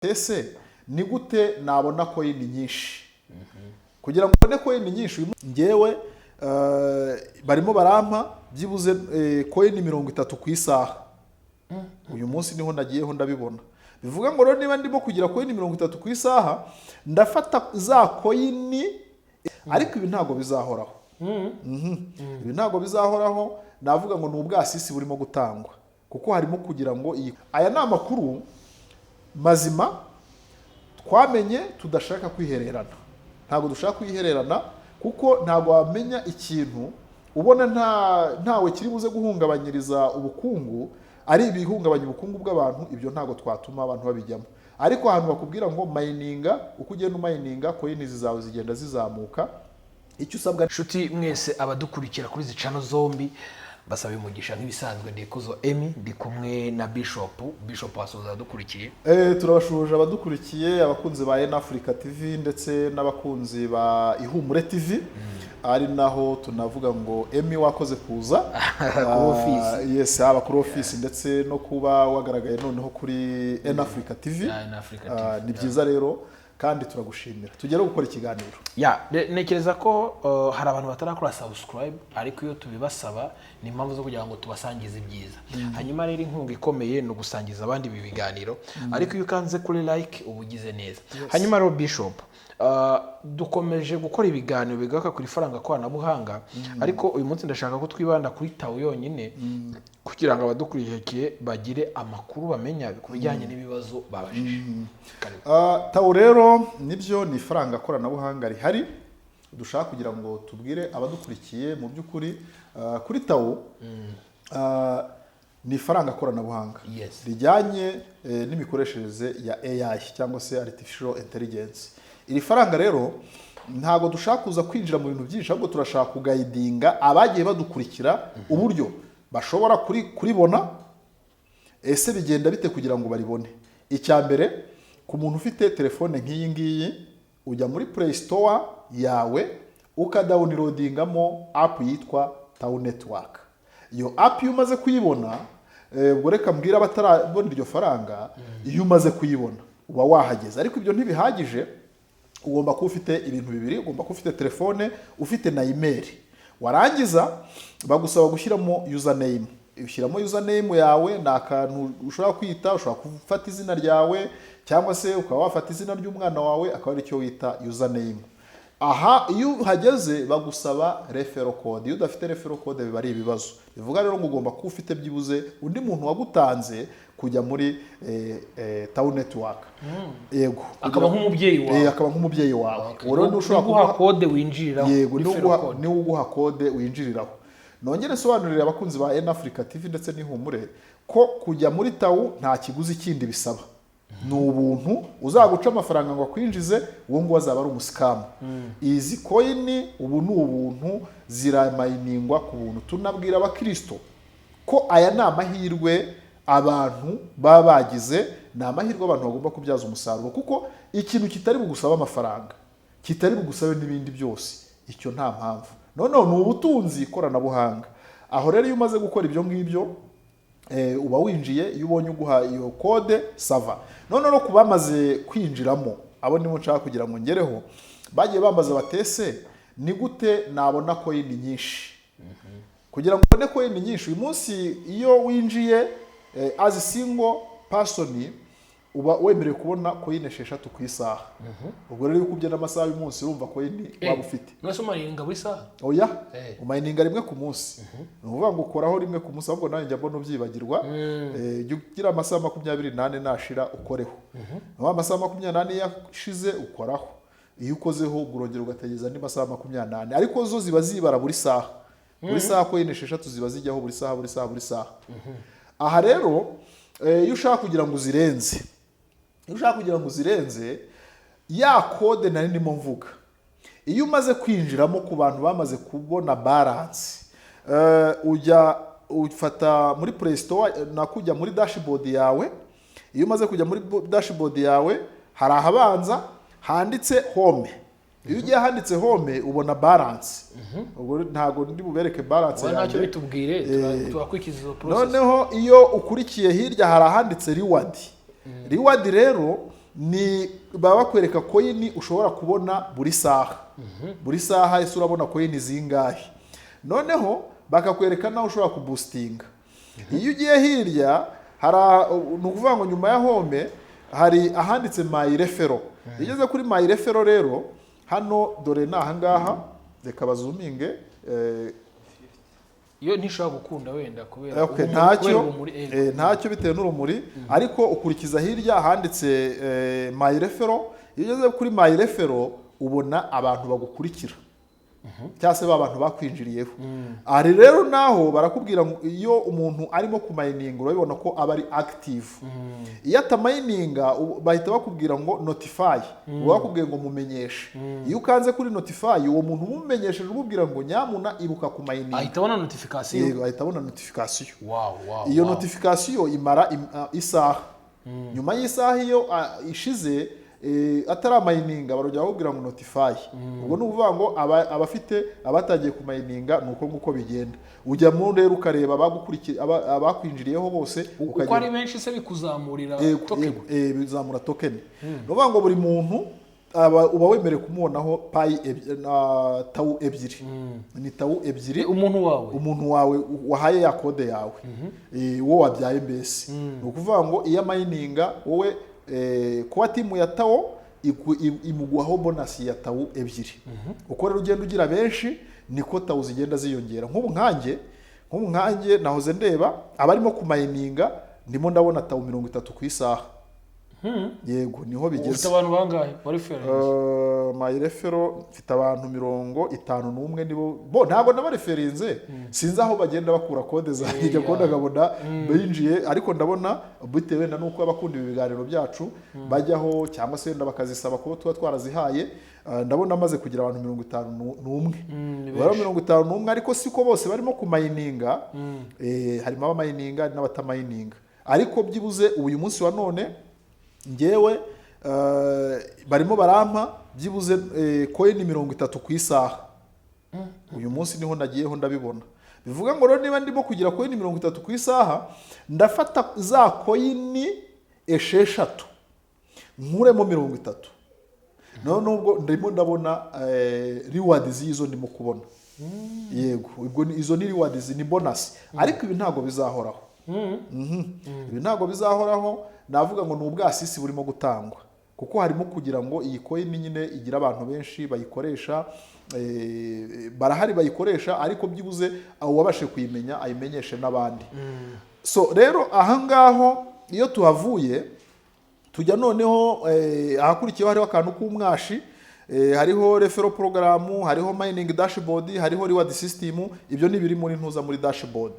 Ese ni gute nabona coin nyinshi? Kugira ngo ubone coin nyinshi, ngewe barimo barampa byibuze coin 30 ku isaha. Uyu munsi niho nagiyeho ndabibona. Bivuga ngo rero niba ndimo kugira coin 30 ku isaha, ndafata za coin. Ariko ibi ntabwo bizahoraho. Ibi ntabwo bizahoraho. Navuga ngo ni ubwasisi burimo gutangwa, kuko harimo kugira ngo iyi, aya ni amakuru mazima twamenye tudashaka kwihererana. Ntabwo dushaka kwihererana, kuko ntabwo wamenya ikintu ubona ntawe kiri buze guhungabanyiriza ubukungu. Ari ibihungabanya ubukungu bw'abantu, ibyo ntabwo twatuma abantu babijyamo. Ariko ahantu bakubwira ngo mininga, uko ugenda umininga, coin zawe zigenda zizamuka. Icyo usabwa Nshuti mwese abadukurikira kuri izi channel zombi, basaba umugisha nk'ibisanzwe. Ndikuzo Emi, ndi kumwe na Bishop. Bishop, wasoza abadukurikiye. Turabashuhuje abadukurikiye, abakunzi ba N Africa TV ndetse n'abakunzi ba Ihumure TV, ari naho tunavuga ngo Emi, wakoze kuza kuri office. Yes, haba kuri office ndetse no kuba wagaragaye noneho kuri N Africa TV. Ya, N Africa TV. Ni byiza rero kandi turagushimira. Tugere gukora ikiganiro. Ya, ntekereza ko hari abantu batarakora subscribe, ariko iyo tubibasaba ni impamvu zo kugira ngo tubasangize ibyiza. Hanyuma rero inkunga ikomeye ni ugusangiza abandi ibi biganiro, ariko iyo ukanze kuri like uba ugize neza. Hanyuma rero Bishop, dukomeje gukora ibiganiro bigaruka ku ifaranga koranabuhanga, ariko uyu munsi ndashaka ko twibanda kuri Tau yonyine, kugira ngo abadukurikiye bagire amakuru bamenya ku bijyanye n'ibibazo babajije. Karibu. Tau rero nibyo, ni ifaranga koranabuhanga rihari. Dushaka kugira ngo tubwire abadukurikiye mu by'ukuri, kuri Tau, ni ifaranga koranabuhanga rijyanye n'imikoreshereze ya AI cyangwa se artificial intelligence. Iri faranga rero ntabwo dushaka kuza kwinjira mu bintu byinshi, ahubwo turashaka kuguidinga abagiye badukurikira uburyo bashobora kuribona. Ese bigenda bite kugira ngo baribone? Icya mbere, ku muntu ufite telefone nk'iyi ngiyi, ujya muri Play Store yawe ukadownloadingamo app yitwa Tau Network. Iyo app iyo umaze kuyibona, ubwo reka mbwira abatarabona iryo faranga, iyo umaze kuyibona uba wahageze. Ariko ibyo ntibihagije, ugomba kuba ufite ibintu bibiri: ugomba kuba ufite telefone, ufite na email. Warangiza bagusaba gushyiramo username. Ushyiramo username yawe, ni akantu ushobora kwita, ushobora gufata izina ryawe cyangwa se ukaba wafata izina ry'umwana wawe, akaba aricyo wita username. Aha iyo uhageze bagusaba referral code. Iyo udafite referral code biba ari ibibazo. Bivuga rero ngo ugomba kuba ufite byibuze undi muntu wagutanze kujya muri Tau Network. Yego. Akaba nk'umubyeyi wawe. Akaba nk'umubyeyi wawe. Okay. Uwo rero niwe ushobora uguha kuguha code winjiriraho. Yego, niwe referral uguha code. Niwe uguha code winjiriraho. Nongere nsobanurire abakunzi ba N Africa TV ndetse n'Ihumure ko kujya muri Tau nta kiguzi kindi bisaba, ni ubuntu. Uzaguca amafaranga ngo akwinjize, uwo nguwo azaba ari umuscam. Izi coin ubu ni ubuntu, ziraminingwa ku buntu. Tunabwira abakirisito ko aya ni amahirwe abantu baba bagize, ni amahirwe abantu bagomba kubyaza umusaruro, kuko ikintu kitari bugusabe amafaranga, kitari bugusabe n'ibindi byose, icyo nta mpamvu. Noneho ni ubutunzi koranabuhanga. Aho rero iyo umaze gukora ibyo ngibyo, uba winjiye. Iyo ubonye uguha iyo code, ça va. Noneho no ku bamaze kwinjiramo, abo nibo nshaka kugira ngo ngereho. Bagiye bambaza batese: "Ni gute nabona coin nyinshi?" Kugira ngo ubone coin nyinshi, uyu munsi iyo winjiye as single person uba wemerewe kubona coin 6 ku isaha. Ubwo rero iyo ukubye n'amasaha y'umunsi, urumva coin waba ufite. Mwese umininga buri saha? Oya. Umininga rimwe ku munsi, ni ukuvuga ngo ukoraho rimwe ku munsi. Ahubwo nanjye njya mbona ubyibagirwa. Jya ugira amasaha 24 nashira ukoreho. Naho amasaha 24 yashize ukoraho. Iyo ukozeho, ubwo urongera ugategereza andi masaha 24. Ariko zo ziba zibara buri saha, buri saha. Coin 6 ziba zijyaho buri saha, buri saha, buri saha. Aha rero iyo ushaka kugira ngo uzirenze, iyo ushaka kugira ngo uzirenze ya code nari ndimo mvuga, iyo umaze kwinjiramo, ku bantu bamaze kubona balance, ujya ufata muri Play Store, nakujya muri dashboard yawe. Iyo umaze kujya muri dashboard yawe, hari ahabanza handitse "Home". Iyo ugiye ahanditse "Home" ubona balance. Ubwo ntabwo ndi bubereke balance Wowe ntacyo yanjye. bitubwire, turakurikiza izo process. Noneho iyo ukurikiye hirya hari ahanditse "Reward". Reward rero Ni baba bakwereka coin ushobora kubona buri saha. Buri saha ese urabona coin zingahe? Noneho bakakwereka naho ushobora kuboostinga. Iyo ugiye hirya, hari ni ukuvuga ngo nyuma ya home hari ahanditse "my referral". Iyo ugeze kuri my referral rero, hano dore ni ahangaha, reka bazoominge. Iyo ntishobora gukunda wenda kubera ntacyo. Kubera urumuri, Ntacyo, bitewe n'urumuri, ariko ukurikiza hirya ahanditse my referral. Iyo ugeze kuri my referral, ubona abantu bagukurikira cyangwa se ba bantu bakwinjiriyeho. Aha rero naho barakubwira ngo iyo umuntu arimo kumininga, urabibona ko aba ari active. Iyo atamininga, bahita bakubwira ngo "notify", uba bakubwiye ngo mumenyeshe. Iyo ukanze kuri notify, uwo muntu umumenyesheje, umubwira ngo "nyamuna ibuka kumininga", ahita abona notification. Yego, ahita abona notification. Iyo notification imara isaha. Nyuma y'isaha iyo ishize ataramininga, barongera bakubwira ngo "notify". Ubwo ni ukuvuga ngo abafite abatangiye kumininga, ni uko nguko bigenda. Ujyamo rero ukareba abakwinjiriyeho bose. Uko ari benshi se bikuzamurira Yego, token? Yego, bizamura token. Ni ukuvuga ngo buri muntu uba wemerewe kumubonaho Pi na Tau ebyiri, ni Tau ebyiri. Umuntu wawe? Umuntu wawe wahaye ya code yawe, uwo wabyaye mbese. Ni ukuvuga ngo iyo amininga wowe, kuba team ya Tau imuguhaho bonus ya Tau ebyiri. Uko rero ugenda ugira benshi, niko Tau zigenda ziyongera. Nk'ubu nkanjye nahoze ndeba abarimo kumininga, ndimo ndabona Tau 30 ku isaha. Yego, niho Ufite bigeze. abantu bangahe wari reference? My referral, mfite abantu 51. Nibo bo, ntabwo nabareferinze, sinzi aho bagenda bakura code zanjye. Njya kubona nkabona binjiye, ariko ndabona bitewe na nuko abakunda ibi biganiro byacu bajyaho, cyangwa se wenda bakazisaba kuba tuba twarazihaye. Ndabona amaze kugira abantu 51. Ni Bari 51, ariko siko bose barimo kumininga. Harimo abamininga, hari n'abatamininga, ariko byibuze ubu uyu munsi wa none ngewe barimo barampa byibuze coin 30 ku isaha. Uyu munsi niho nagiyeho ndabibona. Bivuga ngo rero niba ndimo kugira coin 30 ku isaha, ndafata za coin 6 nkuremo 30. None nubwo ndimo ndabona reward z'izo ndimo kubona, yego, ubwo izo ni reward, ni bonus, ariko ibi ntabwo bizahoraho. Ibi ntabwo bizahoraho. Navuga ngo ni ubwasisi burimo gutangwa, kuko harimo kugira ngo iyi coin nyine igire abantu benshi bayikoresha. Barahari bayikoresha, ariko byibuze uwabashe kuyimenya ayimenyeshe n'abandi. So rero ahangaho iyo tuhavuye, tujya noneho ahakurikiyeho hariho akantu k'umwashi. Hariho referral program, hariho mining dashboard, hariho reward system. Ibyo ni ibiri muri ntuza, muri dashboard.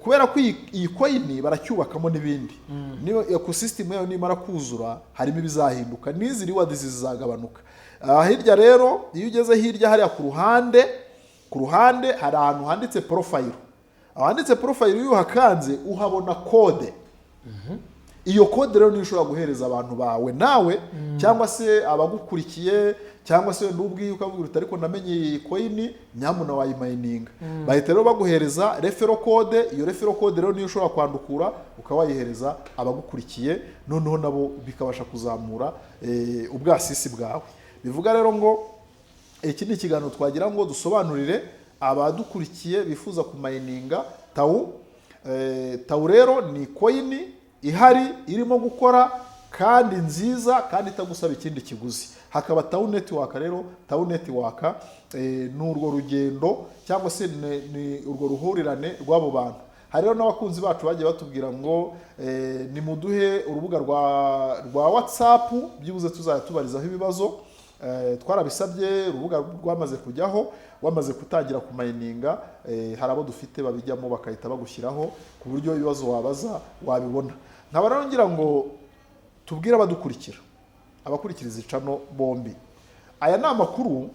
Kubera ko iyi coin baracyubakamo n'ibindi, niyo ecosystem yayo nimara kuzura harimo ibizahinduka, n'izi reward zizagabanuka. Hirya rero, iyo ugeze hirya hariya ku ruhande hari ahantu handitse profile. Ahanditse profile, iyo uhakanze uhabona code. Iyo code rero niyo ushobora guhereza abantu bawe nawe, cyangwa se abagukurikiye, cyangwa se n'ubwiye ukavuga uti "Ariko namenye iyi coin, nyamuna wayimininga." Bahita rero baguhereza referral code. Iyo referral code rero niyo ushobora kwandukura ukaba wayihereza abagukurikiye, noneho nabo bikabasha kuzamura ubwasisi bwawe. Bivuga rero ngo iki ni ikiganiro twagira ngo dusobanurire abadukurikiye bifuza kumininga Tau. Tau rero ni coin ihari irimo gukora kandi nziza kandi itagusaba ikindi kiguzi. Hakaba Tau Network rero. Tau Network ni urwo rugendo cyangwa se ni urwo ruhurirane rw'abo bantu. Hari rero n'abakunzi bacu bagiye batubwira ngo nimuduhe urubuga rwa WhatsApp, byibuze tuzajya tubarizaho ibibazo. Twarabisabye, urubuga rwamaze kujyaho, wamaze gutangira kumininga. Hari abo dufite babijyamo bagahita bagushyiraho ku buryo ibibazo wabaza wabibona. Nkaba rero ngira ngo tubwire abadukurikira, abakurikira izi channel bombi, aya ni amakuru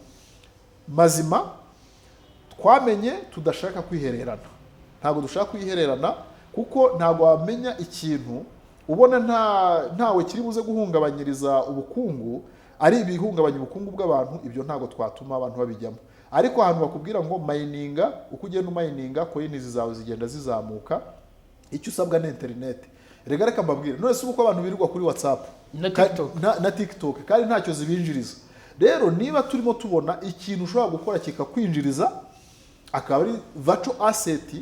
mazima twamenye tudashaka kwihererana. Ntabwo dushaka kwihererana, kuko ntabwo wamenya ikintu ubona ntawe kiri buze guhungabanyiriza ubukungu, ari ibihungabanya ubukungu bw'abantu, ibyo ntabwo twatuma abantu babijyamo. Ariko ahantu bakubwira ngo mininga, uko ugenda umininga, coin zawe zigenda zizamuka. Icyo usabwa ni interineti. Reka mbabwire, none se uko abantu birirwa kuri WhatsApp Na TikTok. Na TikTok, kandi ntacyo zibinjiriza. Rero niba turimo tubona ikintu ushobora gukora kikakwinjiriza, akaba ari virtual asset,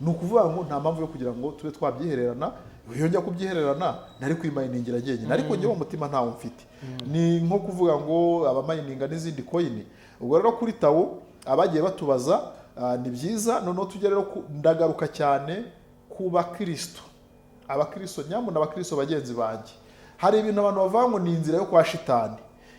ni ukuvuga ngo nta mpamvu yo kugira ngo tube twabyihererana. Iyo njya kubyihererana nari kwimayiningira njyenyine, ariko njyewe umutima ntawo mfite. Ni nko kuvuga ngo abamayininga n'izindi coin. Ubwo rero kuri Tau abagiye batubaza, ni byiza. Noneho tujya rero ndagaruka cyane ku bakristo, abakristo nyamuna, abakristo bagenzi banjye. Hari ibintu abantu bavuga ngo ni inzira yo kwa shitani.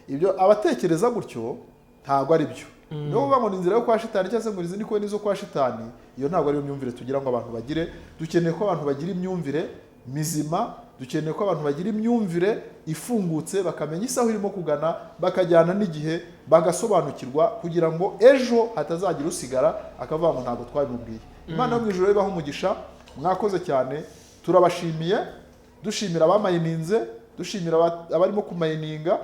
Ibyo abatekereza gutyo ntabwo ari byo. Niyo bavuga ngo ni inzira yo kwa shitani cyangwa se ngo izi ni coin zo kwa shitani, iyo ntabwo ariyo myumvire tugira ngo abantu bagire. Dukeneye ko abantu bagira imyumvire mizima, dukeneye ko abantu bagira imyumvire ifungutse, bakamenya isaha irimo kugana, bakajyana n'igihe, bagasobanukirwa, kugira ngo ejo hatazagira usigara akavuga ngo ntabwo twabimubwiye. Imana yo mu ijuru ibahe umugisha, mwakoze cyane, turabashimiye, dushimira abamayininze, dushimira abarimo kumayininga,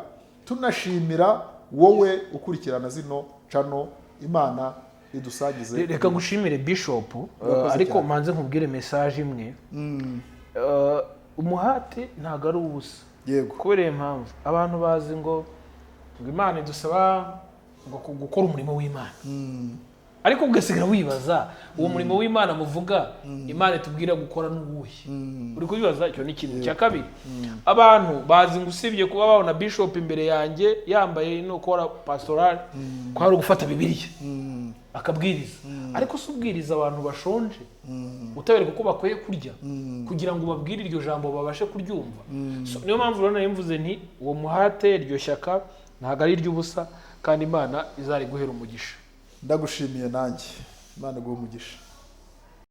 tunashimira wowe ukurikirana zino channel. Imana idusangize. Reka ngushimire, Bishop, Urakoze ariko cyane. manze nkubwire message imwe. Umuhate ntabwo ari ubusa. Kubera iyo mpamvu abantu bazi ngo Imana idusaba ngo gukora umurimo w'Imana, ariko ugasigara wibaza uwo murimo w'Imana muvuga Imana itubwira gukora n'uwuhe. Uri kubibaza? Icyo ni ikintu cya kabiri. Abantu bazi ngo usibye kuba babona Bishop imbere yanjye yambaye no gukora pastoral, ko ari ugufata Bibiliya akabwiriza, ariko si ubwiriza abantu bashonje, utabereka uko bakwiye kurya kugira ngo babwire iryo jambo babashe kuryumva. So, niyo mpamvu rero nari mvuze nti uwo muhate, iryo shyaka ntabwo ari iry'ubusa, kandi Imana izariguhera umugisha. Ndagushimiye nanjye, Imana iguhe umugisha.